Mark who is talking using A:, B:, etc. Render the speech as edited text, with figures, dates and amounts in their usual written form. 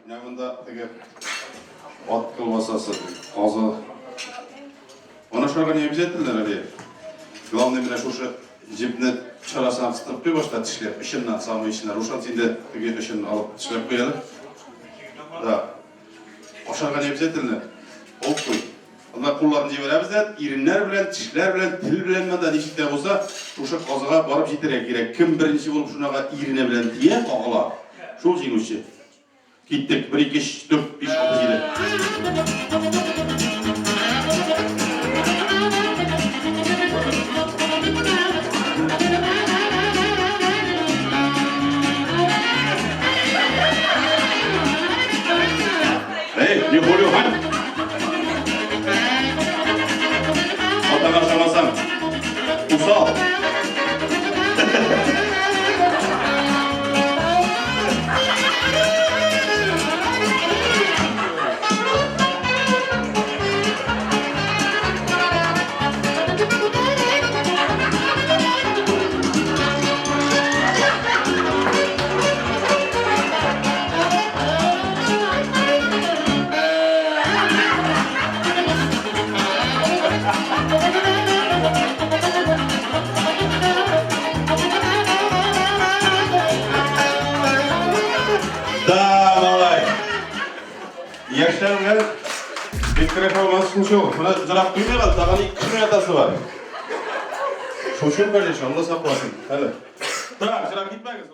A: Менә монда теге ат колбасасы, казы. Аны ашарга не обязательно, Рабия. Главное, менә шушы җепне чарасына кыстырып куй башта тешләп, очыннан, самый очыннан. Рушан, син дә теге очын алып тешләп куй әле. Да. Ашарга не обязательно. Алып куй. Анда кулларны җибәрәбез дә, иреннәр белән, тешләр белән, тел белән монда ничек тә булса, шушы казыга барып җитәргә кирәк. Кем беренче булып шунага ирене белән тия, кагыла, шул җиңүче. Киттек. 1, 2, 3, 4, 5, 6, 7. Эй, не болю, хань. Атаңа ошамасаң, усал. Да, малай. Яшьләр белән бик перформанс шушы. Менә зрак куймыйк, тагын ике кешенең атасы бар. Шучу, конечно, Алла сакласын. Әле. Так, зрак китмәгез.